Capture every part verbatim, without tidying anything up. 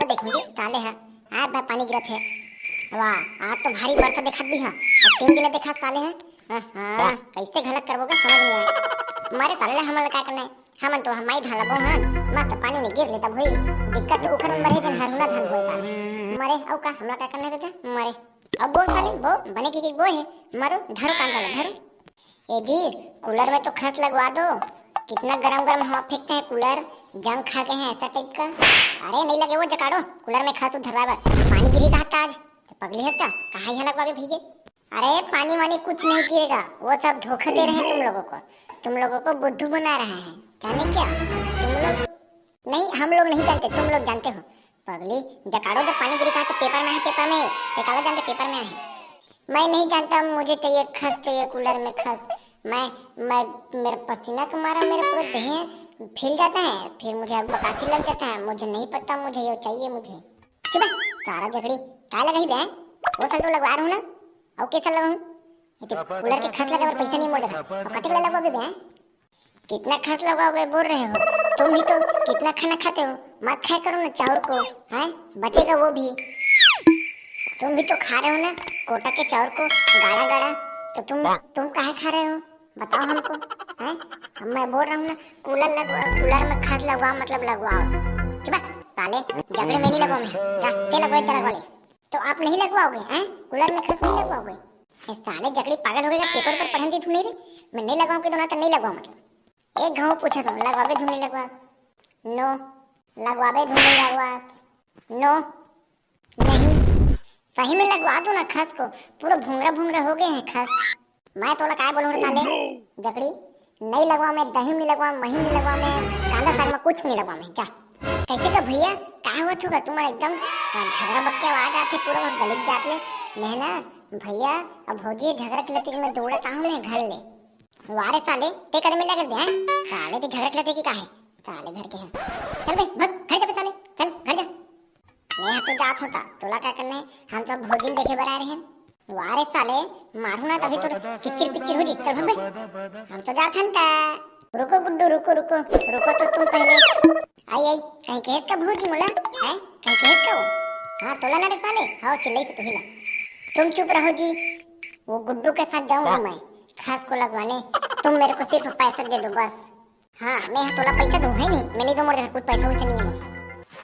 देखहूं जी, साले ह, आज भाई पानी गिरत हे। वाह, आज तो भारी बरसा देखत भी हा। अब तीन दिन ले देखत साले ह। हाँ, हाँ, कैसे घलक करबो का समझ नहीं आए। मरे साले ला, हमन ला का करना है? हमन तो हम माई धान ला बोहन, मस्त पानी नहीं गिर ले तब होई। दिक्कत तो उखर मन बर हे, जेन हरहुना धान बोए साले। मरे, अउ का, हमला का करना है तेजा? मरे। अब बो साले, बो, बने की, की बो है। मारो, धरो कांदा ला, धरो। ए जी, कूलर में तो खस लगवा दो। कितना गरम गरम हवा फेंकता है कूलर, जंग खा गए हैं ऐसा टाइप का। अरे नहीं लगे वो जकाड़ो, कूलर में खस उधरवा बर। पानी गिरी कहा था आज, तो पगली है का? कहाँ यहाँ लगवा के भीगे? अरे पानी वानी कुछ नहीं गिरेगा, वो सब धोखा दे रहे हैं तुम लोगों को। तुम लोगों को बुद्धू बना रहा है, जाने क्या? तुम लोग नहीं, हम लोग नहीं जानते, तुम लोग जानते हो। पगली, जकाड़ो जब पानी गिरी कहा तो पेपर में है, पेपर में। ते काला जानते पेपर में है। मैं नहीं जानता, मुझे चाहिए खस, चाहिए कूलर में खस। मैं मैं मेरा पसीना के मारा मेरा पूरा देह फैल जाता है, फिर मुझे बकासी लग जाता है। मुझे नहीं पता, मुझे ये चाहिए मुझे। चुप है, सारा जकड़ी। काय लगाही बे? वो साल तो लगवा रहूं ना। अउ के साल लगाहूं? ये तो कूलर के खस लगे बर पैसा नहीं मोर जगह। अब कतेक ला लगवा बे? कितना खस लगाओगे बोल रहे हो? तुम भी तो कितना खाना खाते हो, मत खाया करो ना चाउर को, हैं? बचेगा वो भी। तुम भी तो खा रहे हो ना कोटा के चाउर को, गाड़ा गाड़ा, तो तुम तुम काहे खा रहे हो, बताओ हमको, हैं? अब मैं बोल रहा हूँ ना, कूलर लगवा, कूलर में खस लगवाओ, मतलब लगवाओ। चुप, साले, झगड़े में नहीं लगवाऊँ मैं। जा, ते लगवा, इधर लगवा ले। तो आप नहीं लगवाओगे, हैं? कूलर में खस नहीं लगवाओगे? ये साले जकड़ी पागल हो गए, पेपर पर पढ़न दी तू नहीं रे। मैं नहीं लगवाऊँ के तो ना, तो नहीं लगवाऊँ, मतलब। एक घाव पूछा तुम, लगवाबे धुन नहीं लगवा? नो। लगवाबे धुन नहीं लगवा? नो। नहीं। सही में लगवा दो ना खस को, पूरा भूंगरा भूंगरा हो गए हैं खस। मैं तोला काय बोलूं रे साले? जकड़ी, नहीं लगवा मैं, दही नहीं लगवा, मही नहीं लगवा मैं, कांदा साग में कुछ नहीं लगवा मैं, जा। कैसे का भैया, का हुआ थोड़ा तुम्हारा एकदम, आ, झगड़ा बक्के आवाज आते पूरा वहाँ गली जात में। मैं ना भैया, अब भौजी झगड़ा के लती में दौड़त आहूं मैं घर ले। वारे साले, ते कदम में लगे दे, हैं? साले ते झगड़ा के लती की का है? साले घर के हैं। चल बे, भग, घर जा बे साले, चल, घर जा। मैं तो जात होता, तोला क्या करना है? हम तो भौजी देखे बर आए रहे हैं। वारे साले, मारू ना तभी तो किच्चिर पिच्चिर हो जी, चल भग बे। हम तो जात हन ता। रुको गुड्डू, रुको, रुको, रुको तो तुम पहले। आई, आई, कहीं कहेत का भौजी मोला, हैं? कहीं कहेत का वो? हाँ, तोला ना रे साले, हाँ, चिल्लाई तो तू ही ला। तुम चुप रहो जी, वो गुड्डू के साथ जाऊंगा मैं, खस को लगवाने। तुम मेरे को सिर्फ पैसा दे दो बस। हाँ, मैं यहाँ तोला पैसा दूं, है नहीं? मैं नहीं दूं, मोर जगह कुछ पैसा वैसा नहीं है मोर पास।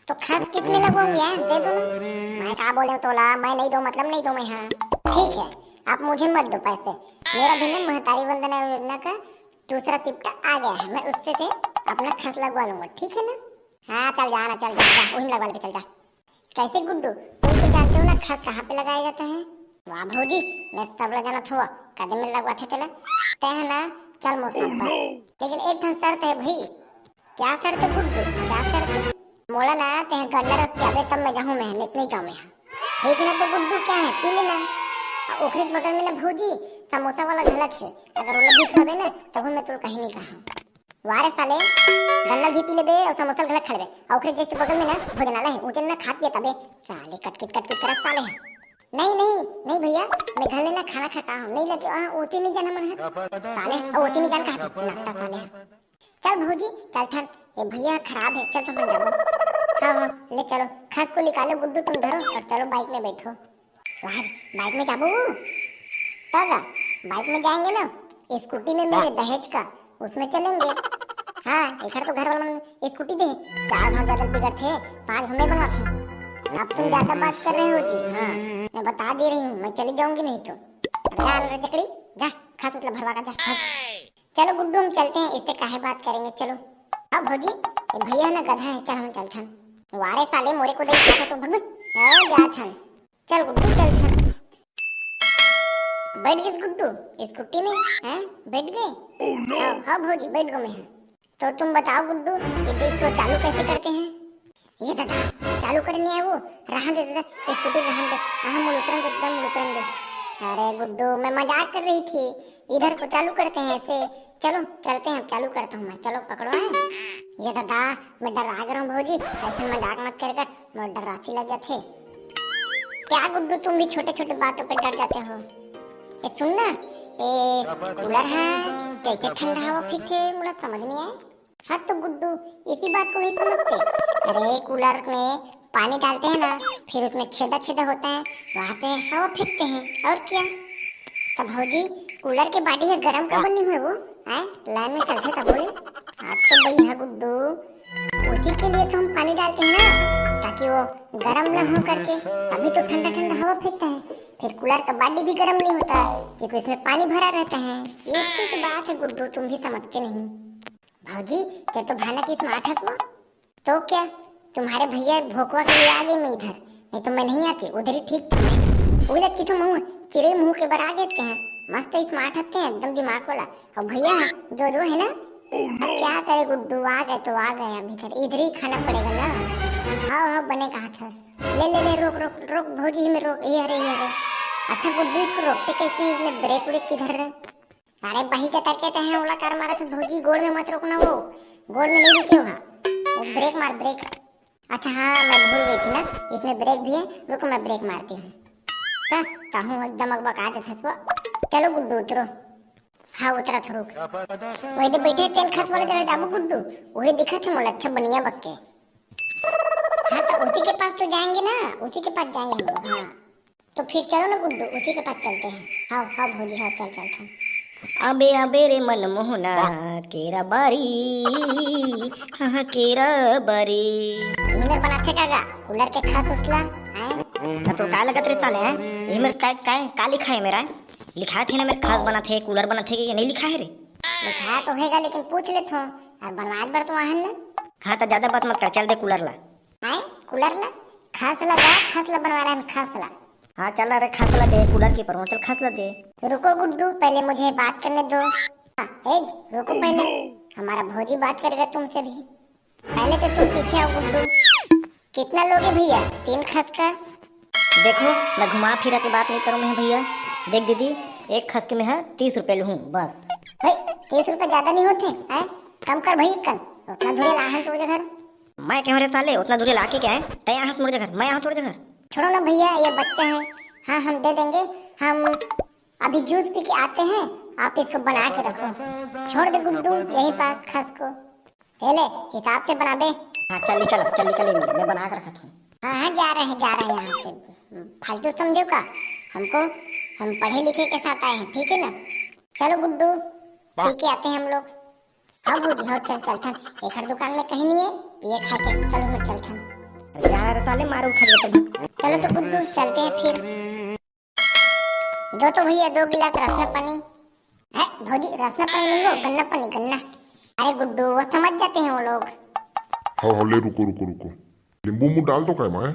तो खस किस में लगवाऊंगी, हैं? दे दो ना। मैं का बोले तोला, मैं नहीं दो मतलब नहीं दो मैं, हाँ। ठीक है, आप मुझे मत दो पैसे। मेरा भी ना महतारी वंदना योजना का दूसरा शिफ्ट आ गया है, मैं उससे से अपना खस लगवा लूंगा, ठीक है ना? हाँ, चल जा ना, चल जा, जा, वहीं लगवा ले, चल जा। कैसे गुड्डू, तुम तो जानते हो ना खस कहाँ पे लगाया जाता है? वाह भौजी, मैं सब ला जानत हूँ, कदम में लगवा थे तेला। तय है ना, चल मोर साथ बस। लेकिन एक ठन शर्त है भाई। क्या शर्त गुड्डू, क्या शर्त? मोला ना तय गन्ना रस पियाबे तब मैं जाहूँ मैं, नहीं, नहीं जाऊँ मैं। ठीक है ना, तो गुड्डू क्या है, पी लेना। और ओखरे बगल में ना भौजी समोसा वाला घलक है, अगर ओला भी खाबे ना तब मैं तोला कहीं नहीं कहा। वारे साले, गन्ना भी पी लेबे और समोसा घलक खा लेबे। और ओकरे just बगल में ना भोजनालय है, उजे ना खात पियत अबे। साले कटकिट कटकिट करत साले है। नहीं, नहीं, नहीं भैया, मैं घर लेना खाना खा का हूँ, नहीं लगे वहाँ ओती नहीं जाना मन है। साले, और ओती नहीं जान कहा थे, नट्टा साले है। चल भौजी, चल थन, ये भैया खराब है, चल तो हम जाबो। हाँ, हाँ, ले चलो, खस को निकालो गुड्डू तुम धरो और चलो बाइक में बैठो। वाह, बाइक में जाबो? तब बाइक में जाएंगे ना, स्कूटी में मेरे दहेज का, उसमें चलेंगे। हाँ, एकर तो घर वाला मन स्कूटी दे, चार घंटा जल बिगड़ थे, पाँच घंटे बनवा थे। अब तुम ज्यादा बात कर रहे हो जी। हाँ, मैं बता दे रही हूँ, मैं चली जाऊंगी नहीं तो। अब जा रे चकड़ी, जा, खस उतला भरवा का जा, खस। चलो गुड्डू, हम चलते हैं, इससे काहे बात करेंगे, चलो। अब भौजी, ये भैया है ना गधा है, चल हम चलथन। वारे साले मोरे को देख के तुम भग, हाँ, जाथन। चल गुड्डू, चलथन। बैठ गए गुड्डू, स्कूटी में, हैं? बैठ गए? हाँ, हाँ भौजी, बैठ गए मैं। तो तुम बताओ गुड्डू, ये देख को चालू कैसे करते हैं? ये दादा, चालू करने है वो, रहन दे दादा, स्कूटी रहन दे, हाँ, मुड़ उतरन दे दादा, मुड़ उतरन दे। अरे गुड्डू, मैं मजाक कर रही थी, इधर को चालू करते हैं ऐसे। चलो, चलते हैं, चालू करता हूँ मैं, चलो पकड़ो, हैं। ये दादा, मैं डरा गया हूँ भौजी, ऐसे मजाक मत कर कर, मैं डरासी लग जाते। क्या गुड्डू, तुम भी छोटे छोटे बातों पे डर जाते हो? ये सुन ना, ये कूलर है, कैसे ठंडा हवा फेंकते, मुझे समझ नहीं आया। हाँ तो गुड्डू, इसी बात को नहीं समझते? अरे कूलर में पानी डालते हैं ना, फिर उसमें छेदा छेदा होता है, वहां से हवा फेंकते हैं। और क्या? तब भौजी, कूलर के बाडी ह गरम काबर नहीं हुए वो? आए, लाइन में चलते तब बोले। आज तो बई है गुड्डू, उसी के लिए तो हम पानी डालते हैं ना, ताकि वो गरम ना हो करके। अभी तो ठंडा ठंडा हवा फेंकता है, फिर कूलर का बाडी भी गरम नहीं होता, क्योंकि उसमें पानी भरा रहता है। ये तो बात है गुड्डू, तुम भी समझते नहीं। भौजी, ते तो भयानक स्मार्ट हस वो। तो क्या, तुम्हारे भैया भोकवा के लिए आ गई मैं इधर, नहीं तो मैं नहीं आती, उधर ही ठीक थी मैं। उलट की तो मुंह, चिड़े मुंह के बर आ गए थे हैं। मस्त स्मार्ट हत्ते हैं, एकदम दिमाग वाला। और भैया जो जो है ना, अब क्या करे गुड्डू, आ गए तो आ गए, अब इधर, इधर ही खाना पड़ेगा ना। हाँ हाँ, बने कहा था। ले ले ले, रोक रोक रोक भौजी, में रोक, ये हरे, ये हरे। अच्छा गुड्डू, इसको रोकते कैसे हैं? इसमें ब्रेक व्रेक किधर है? अरे बही के तरके ते हैं, ओला कर मारा था भौजी, गोड़ में मत रोकना वो, गोड़ में नहीं रुके वहाँ, वो ब्रेक मार, ब्रेक। अच्छा हाँ, मैं भूल गई थी ना, इसमें ब्रेक भी है, रुको मैं ब्रेक मारती हूँ। हाँ, ताहू एकदम अकबका देथस वो। चलो गुड्डू उतरो। हाँ उतरा था, रुक। वही दे बैठे तेन खस वाले जगह जाबो गुड्डू, वही दिखा था मोला अच्छा बनिया बक्के। हाँ तो उसी के पास तो जाएंगे ना, उसी के पास जाएंगे हम लोग। हाँ तो फिर चलो ना गुड्डू, उसी के पास चलते हैं। हाँ हाँ भौजी, हाँ चल चलते हैं। अबे अबे रे मनमोहना, केरा बारी, हाँ हाँ, केरा बारी। इही मेर बनाथे का गा, कूलर के खस उसला, हैं? ना तो का लगत रे साले, हैं? इही मेर का, का, का लिखा है मेरा? लिखा थे ना मेर खस बनाथे, कूलर बनाथे के नहीं लिखा है रे? लिखा तो हैगा, लेकिन पूछ लेथो, और बनवाए बर तो आहन ना। हाँ तो ज्यादा बात मत कर, चल दे कूलर ला। आए कूलर ला, खस ला गा, खस ला बनवा रहा है, खस ला। हाँ चल रे, खस ला दे, कूलर की परवाह, चल खस ला दे। रुको गुड्डू, पहले मुझे बात करने दो। हाँ, ए, रुको पहले, हमारा भौजी बात करेगा तुमसे भी। पहले तो तुम पीछे आओ गुड्डू। कितना लोगे भैया, तीन खस का? देखो, मैं घुमा फिरा के बात नहीं करूँ मैं भैया। देख दीदी, एक खस के मैं है तीस रुपए लूँ बस। हे, तीस रुपए ज्यादा नहीं होते हैं? कम कर भाई कन, उतना दूर लाहन तोर घर। मैं कहूँ रे साले, उतना दूर लाके क्या है? तय यहाँ तोर घर, मैं यहाँ तोर घर। छोड़ो ना भैया, ये बच्चा है। हाँ हम दे देंगे, हम अभी जूस पी के आते हैं, आप इसको बना के रखो। छोड़ दे गुड्डू यहीं पास खस को। ले ले, हिसाब से बनाबे। हाँ चल निकल, चल निकल, मैं बना के रखा था। हाँ हाँ, जा रहे हैं, जा रहे हैं यहाँ से। फालतू समझो का हमको, हम पढ़े लिखे के साथ आए हैं, ठीक है ना? चलो गुड्डू, पी के आते हैं हम लोग। हाँ भौजी, हाँ चल चलथन। एकर दुकान में कहीं नहीं है पिए खा के, चलो हम चलथन। अरे जा रे साले, मारो खा के तो। चलो तो गुड्डू चलते हैं फिर। दो तो भैया दो गिलास रसना पानी। है भौजी, रसना पानी नहीं हो, गन्ना पानी, गन्ना। अरे गुड्डू, वो समझ जाते हैं वो लोग। हाँ हाँ, ले रुको रुको रुको, नींबू उम्बू डाल दो का मैं?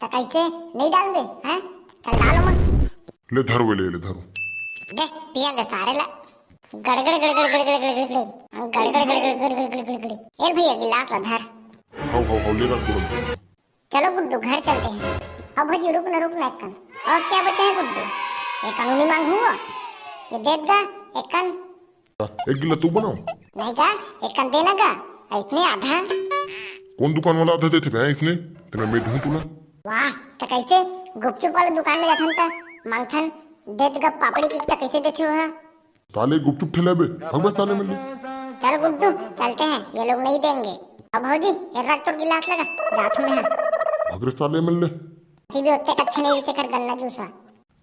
तो कैसे नहीं डाल दे हैं? चल डालो मत। ले धरो ले, ले धरो। दे पिया दे सारे ला। गड़गड़ गड़गड़ गड़गड़ गड़गड़ गड़गड़। गड़गड़ गड़गड़ गड़गड़ गड़गड़ गड़गड़। ए भैया गिलास ला धर। हाँ हाँ हाँ, ले रख तुरंत। चलो गुड्डू, घर चलते हैं। अब भौजी रुक ना, रुक ना, एकन। और क्या बचा है गुड्डू? एकन उनी मांगू वो। ये देत गा, एकन। एक गिला तू बनाओ। नहीं गा, एकन देना गा। इतने आधा। कौन दुकान वाला आधा देथे बे इसने? तेरा मैं ढूंढ तू ना। वाह, तो कैसे गुपचुप वाला दुकान में जाथन त मांगथन, देत गा पापड़ी की, तो कैसे देथे हो? साले गुपचुप ठेला बे, भगवे साले मिल ले। चल गुड्डू, चलते हैं, ये लोग नहीं देंगे। अब भौजी, ये रख तो गिलास लगा, जाथू मैं। भगरे साले मिल ले। सी भी अच्छे अच्छे नहीं दिखे कर गन्ना जूसा।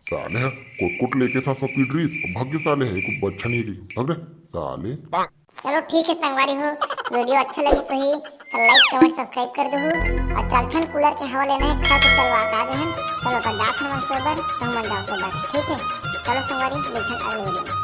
साले हैं, कोट कोट लेके साथ में पीट रही, भाग्य साले है, कुछ अच्छा नहीं रही, भगरे साले। चलो ठीक है संगवारी हो, वीडियो अच्छा लगी तो ही तो लाइक कमेंट सब्सक्राइब कर दो। और चलथन कूलर के हवा लेना है, खा तो चलवा के आ गए हैं। चलो तो जाथन मन सोबर, तो मन जाओ सोबर, ठीक है? चलो संगवारी, मिलथन अगले वीडियो में।